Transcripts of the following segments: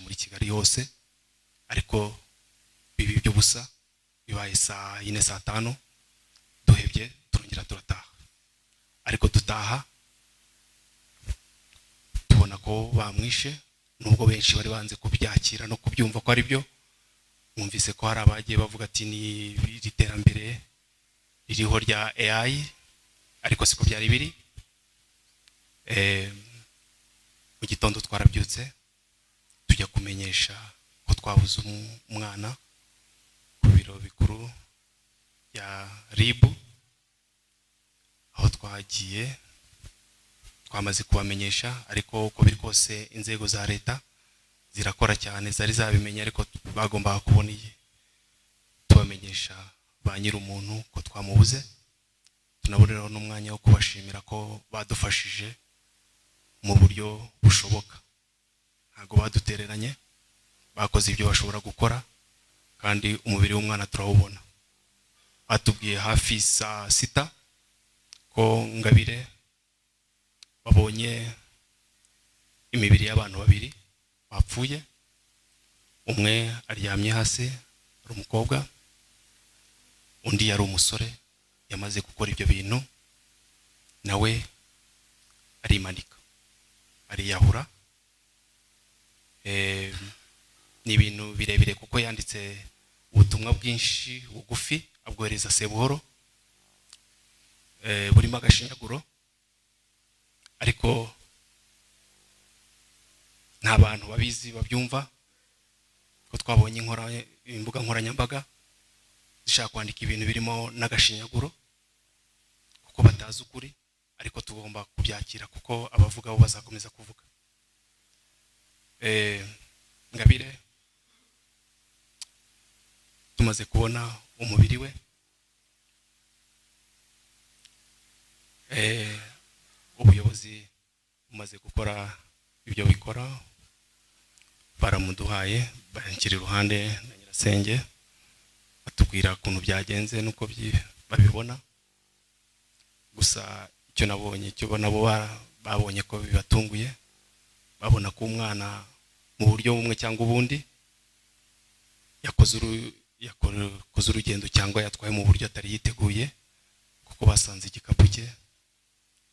Muri Kigali hose, ariko biba iby'ubusa. Bibaye saa 4, saa 5, duhebye, turongera turataha. Ariko dutaha tubona ko bamwishe, nubwo benshi bari banze kubyakira no kubyumva ko ari byo. Mwumvise ko hari abagiye bavuga ati: "Ni iri terambere ririho rya AI," ariko siko byari biri. Mu gitondo twarabyutse, tujya kumenyesha ko twabuze umwana ku biro bikuru bya RIB. Aho twagiye twamaze kubamenyesha, ariko uko biri kose inzego za leta zirakora cyane, zari zabimenye, ariko bagombaga kubona iyi. Tubamenyesha ba nyir'umuntu ko twamubuze, tunaboneraho n'umwanya wo kubashimira ko badufashije mu buryo bushoboka. Ntabwo badutereranye, bakoze ibyo bashobora gukora, kandi umubiri w'umwana turawubona. Batubwiye hafi saa 6 ko Ngabire babonye imibiri y'abantu babiri bapfuye. Umwe aryamye hasi ari umukobwa, undi yari umusore, yamaze gukora ibyo bintu nawe arimanika, ariyahura. Ni ibintu birebire, kuko yanditse ubutumwa bwinshi bugufi abwohereza Sebuhoro, burimo agashinyaguro, ariko nta bantu babizi babyumva ko twabonye imbuga nkoranyambaga zishaka kwandika ibintu birimo n'agashinyaguro kuko batazi ukuri. Ariko tugomba kubyakira kuko abavuga bo bazakomeza kuvuga. Ngabire tumaze kubona umubiri we, ubuyobozi bumaze gukora ibyo bikora, baramuduhaye, banshyira iruhande na nyirasenge, batubwira ukuntu byagenze n'uko babibona. Gusa icyo nabonye, icyo nabo babonye ko bibatunguye, babona ko umwana mu buryo bumwe cyangwa ubundi yakoze urugendo cyangwa yatwaye mu buryo atari yiteguye, kuko basanze igikapu cye,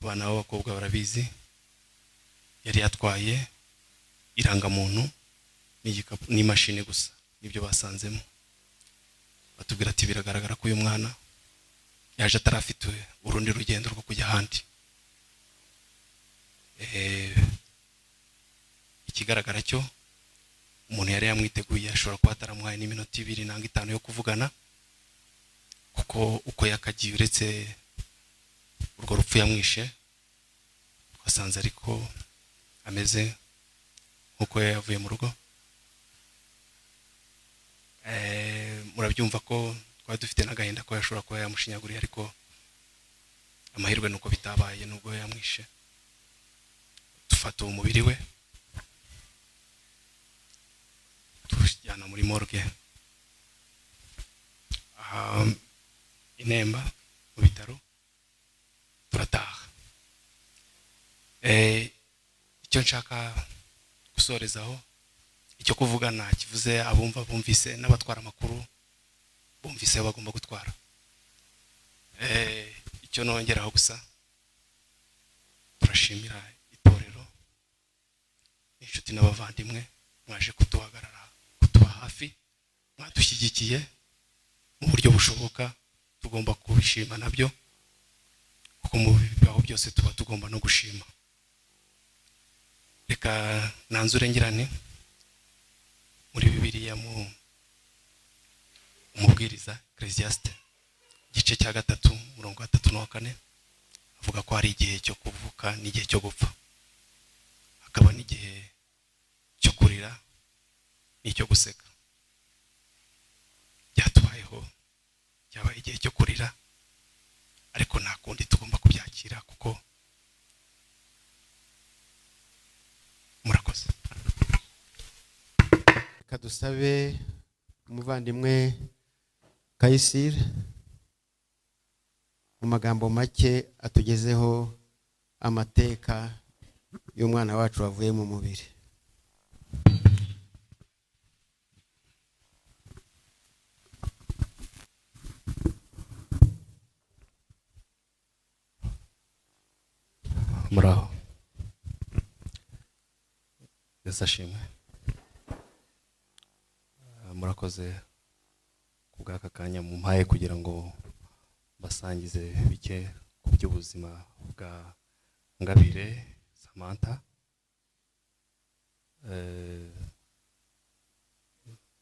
abana b'abakobwa barabizi, yari yatwaye irangamuntu n'igikapu n'imashini gusa, nibyo basanzemo. Batubwira ati: "Biragaragara ko uyu mwana yaje atarafite urundi rugendo rwo kujya ahandi." Ikigaragara cyo umuntu yari yamwiteguye ashobora kuba ataramuhaye n'iminota 2 nangwa 5 yo kuvugana, kuko uko yakagiye, uretse urwo rupfu yamwishe, twasanze ariko ameze nk'uko yavuye mu rugo. Murabyumva ko twari dufite n'agahinda ko yashobora kuba yamushinyaguriye, ariko amahirwe ni uko bitabaye nubwo yamwishe. Dufata uwo mubiri we, tuwujyana muri morgue aha i Nemba mu bitaro, turataha. Icyo nshaka gusorezaho, icyo kuvuga ntakivuze, abumva bumvise, n'abatwara amakuru bumvise ayo bagomba gutwara. Icyo nongeraho gusa, turashimira itorero n'inshuti n'abavandimwe mwaje kuduhagarara, kutuba hafi, mwadushyigikiye mu buryo bushoboka. Tugomba kubishima nabyo, kuko mu bibaho byose tuba tugomba no gushima. Reka nanzure ngira nti: muri Bibiliya, mu Umubwiriza, Ecclesiaste, igice cya 3, umurongo wa 3 n'uwa 4, avuga ko hari igihe cyo kuvuka n'igihe cyo gupfa, hakaba n'igihe cyo kurira n'icyo guseka. Byatubayeho, cyabaye igihe cyo kurira, ariko nta kundi, tugomba kubyakira kuko murakoze. Reka dusabe umuvandimwe Kayisire mu magambo make atugezeho amateka y'umwana wacu wavuye mu mubiri. Muraho, Yesu ashimwe. Murakoze ku bw'aka kanya mumpaye kugira ngo mbasangize bike ku by'ubuzima bwa Ngabire Samantha.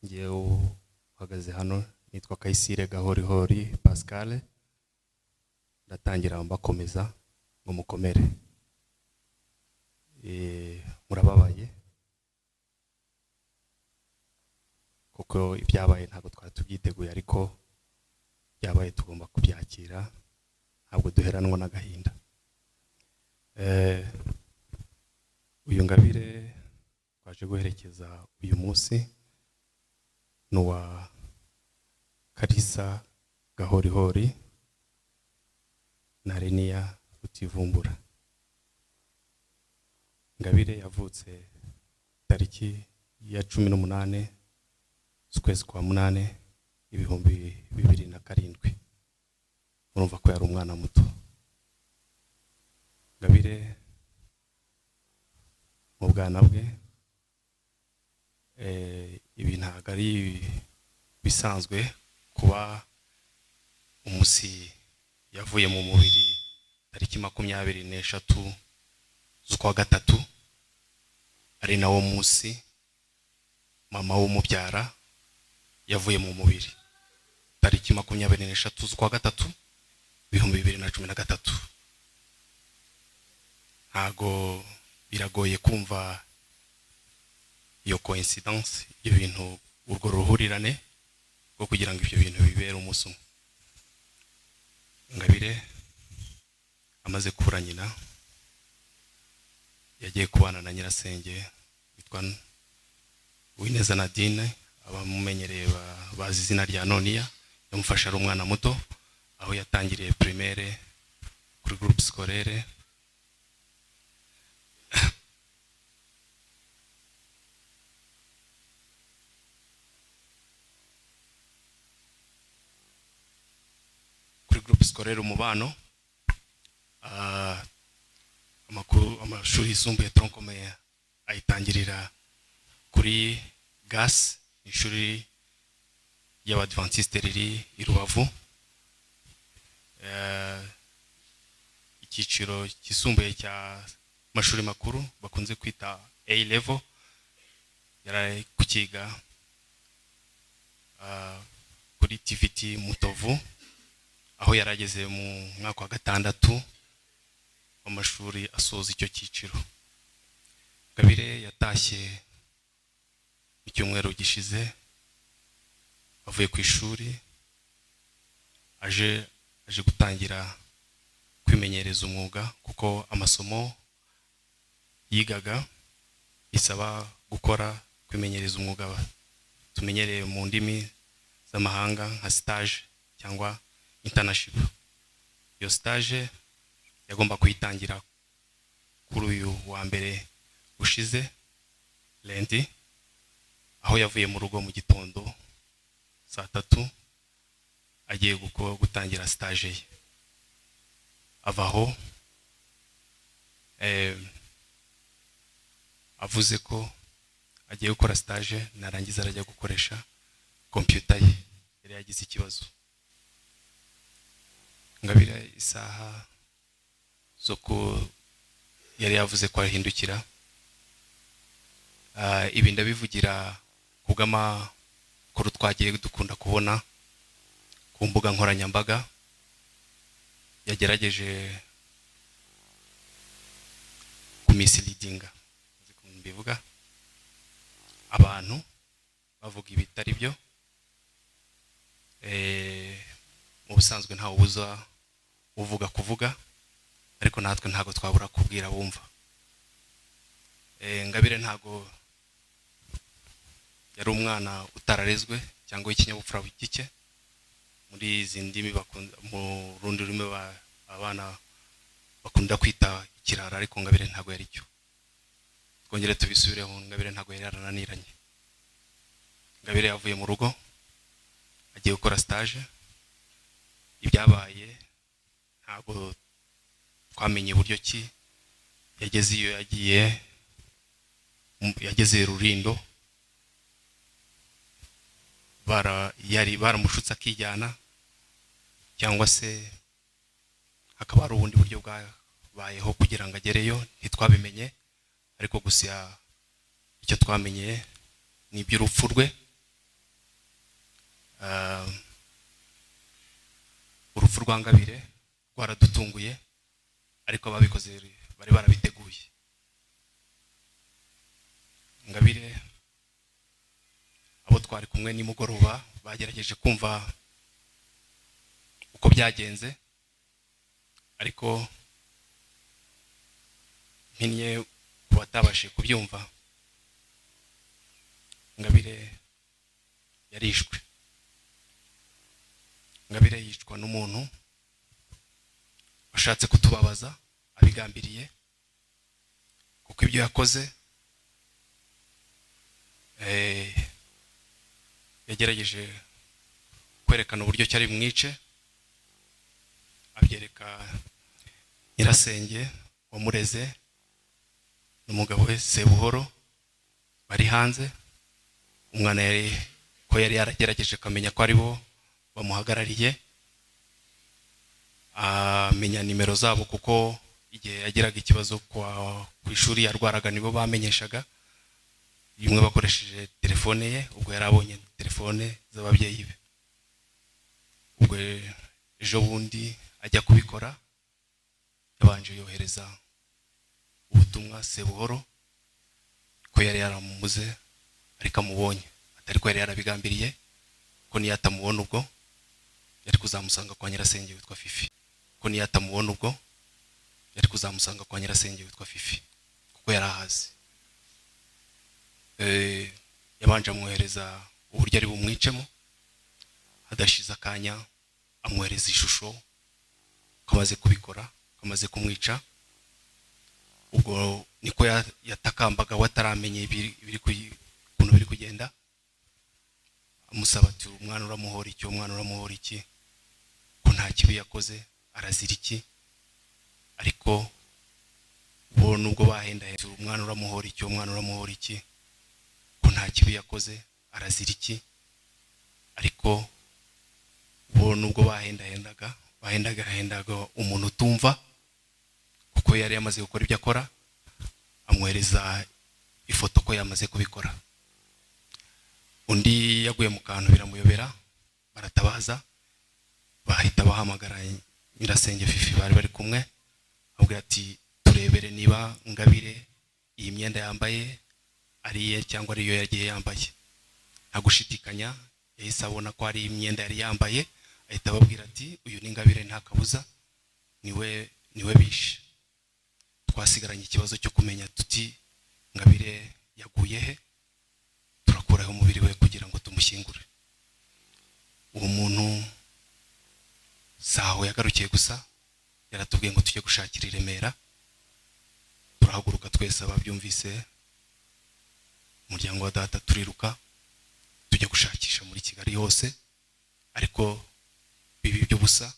Njyewe uhagaze hano nitwa Kayisire Gahorihori Pascal. Ndatangira mbakomeza ngo mukomere. Murababaye kuko ibyabaye ntabwo twari tubyiteguye, ariko byabaye tugomba kubyakira, ntabwo duheranwa n'agahinda. Uyu Ngabire twaje guherekeza uyu munsi ni uwa Kalisa Gahorihori na Reniya Rutivumbura. Ngabire yavutse tariki ya 18 z'ukwezi kwa 8 2007. Murumva ko yari umwana muto. Ngabire mu bwana bwe, ibi ntabwo ari bisanzwe kuba umunsi yavuye mu mubiri tariki 23 z'ukwa 3, ari nawo munsi mama w'umubyara yavuye mu mubiri tariki 23 z'ukwa 3 2013. Ntago biragoye kumva iyo coincidence, ibintu urwo ruhurirane rwo kugira ngo ibyo bintu bibere umunsi umwe. Ngabire amaze kubura nyina yagiye kubana na nyirasenge witwa Uwineza Nadine, abamumenyereye bazi izina rya Noniya. Yamufashe ari umwana muto, aho yatangiriye primaire kuri groupe scolaire Umubano, amakuru amashuri yisumbuye tronc commun ayitangirira kuri GAS, ishuri ry'Abadventiste riri i Rubavu. Icyiciro kisumbuye cya mashuri makuru bakunze kwita A level yari kukiga kuri TVT Mutovu, aho yarageze mu mwaka wa 6 w'amashuri asoza icyo cyiciro. Ngabire yatashye mu cyumweru gishize avuye ku ishuri, aje gutangira kwimenyereza umwuga, kuko amasomo yigaga bisaba gukora kwimenyereza umwuga tumenyereye mu ndimi z'amahanga nka stage cyangwa internship. Iyo stage yagomba kuyitangira kuri uyu wa mbere ushize lundi, aho yavuye mu rugo mu gitondo saa 3 agiye gutangira stage ye. Avaho avuze ko agiye gukora stage, narangiza arajya gukoresha computer ye yari yagize ikibazo. Ngabire isaha zo ku yari yavuze ko ahindukira. Ibi ndabivugira kubw'amakuru twagiye dukunda kubona ku mbuga nkoranyambaga yagerageje kumisleadinga, mbivuga abantu bavuga ibitari byo. Mu busanzwe ntawe ubuza uvuga kuvuga, ariko natwe ntago twabura kubwira bumva. Ngabire ntago yari umwana utararezwe cyangwa w'ikinyabupfura gike. Muri izi ndimi bakunda, mu rundi rurimi abana bakunda kwita ikirara, ariko Ngabire ntago yari cyo. Twongere tubisubireho, Ngabire ntago yari yarananiranye. Ngabire yavuye mu rugo agiye gukora stage. Ibyabaye ntago twamenye uburyo ki Yageze iyo yagiye, yageze Rurindo, yari baramushutse akijyana, cyangwa se hakaba hari ubundi buryo bwabayeho kugira ngo agereyo, ntitwabimenye. Ariko gusa icyo twamenye ni iby'urupfu rwe. Urupfu rwa Ngabire rwaradutunguye, ariko ababikoze bari barabiteguye. Ngabire, abo twari kumwe nimugoroba bagerageje kumva uko byagenze, ariko mpinnye ku batabashije kubyumva, Ngabire yarishwe. Ngabire yicwa n'umuntu washatse kutubabaza abigambiriye, kuko ibyo yakoze, yagerageje kwerekana uburyo cyari bumwice, abyereka nyirasenge wamureze n'umugabo we Sebuhoro bari hanze. Umwana yari ko yari yaragerageje akamenya ko ari bo bamuhagarariye, amenya nimero zabo, kuko igihe yagiraga ikibazo ku ishuri yarwaraga nibo bamenyeshaga, bimwe bakoresheje telefone ye. Ubwo yari abonye telefone z'ababyeyi be. Ubwo ejo bundi ajya kubikora, yabanje yohereza ubutumwa Sebuhoro ko yari yaramubuze ariko amubonye, atari ko yari yarabigambiriye, ko niyo atamubona ubwo yari kuzamusanga kwa nyirasenge witwa Fifi, ko niyo atamubona ubwo yari kuzamusanga kwa nyirasenge witwa Fifi, kuko yari ahazi. Yabanje amwohereza uburyo ari bumwicemo, hadashize akanya amwohereza ishusho ko amaze kubikora, ko amaze kumwica. Ubwo niko yatakambaga, we ataramenya ukuntu biri kugenda, amusaba ati: "Umwana uramuhora iki? Umwana uramuhora iki, ko nta kibi yakoze? Arazira iki?" Ariko bo nubwo bahendaye: "Umwana uramuhora iki? Umwana uramuhora iki, ko nta kibi yakoze? Arazira iki?" Ariko bo nubwo bahendahendaga, bahendagahendaga umuntu utumva, kuko yari yamaze gukora ibyo akora, amwohereza ifoto ko yamaze kubikora. Undi yaguye mu kantu biramuyobera, baratabaza, bahita bahamagara nyirasenge Fifi bari bari kumwe, abwira ati: "Turebere niba Ngabire iyi myenda yambaye ari iye cyangwa ariyo yagiye yambaye." Nta gushidikanya yahise abona ko ari imyenda yari yambaye, ahita ababwira ati: "Uyu ni Ngabire, nta kabuza niwe, niwe bishe." Twasigaranye ikibazo cyo kumenya tuti: "Ngabire yaguye he? Turakuraho umubiri we kugira ngo tumushyingure?" Uwo muntu si aho yagarukiye gusa, yaratubwiye ngo tujye gushakira i Remera. Turahaguruka twese ababyumvise, umuryango wa data, turiruka tujya gushakisha muri Kigali hose, ariko bibi by'ubusa.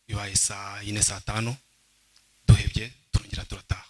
Bibaye saa 4, saa 5, duhebye, turongera turataha.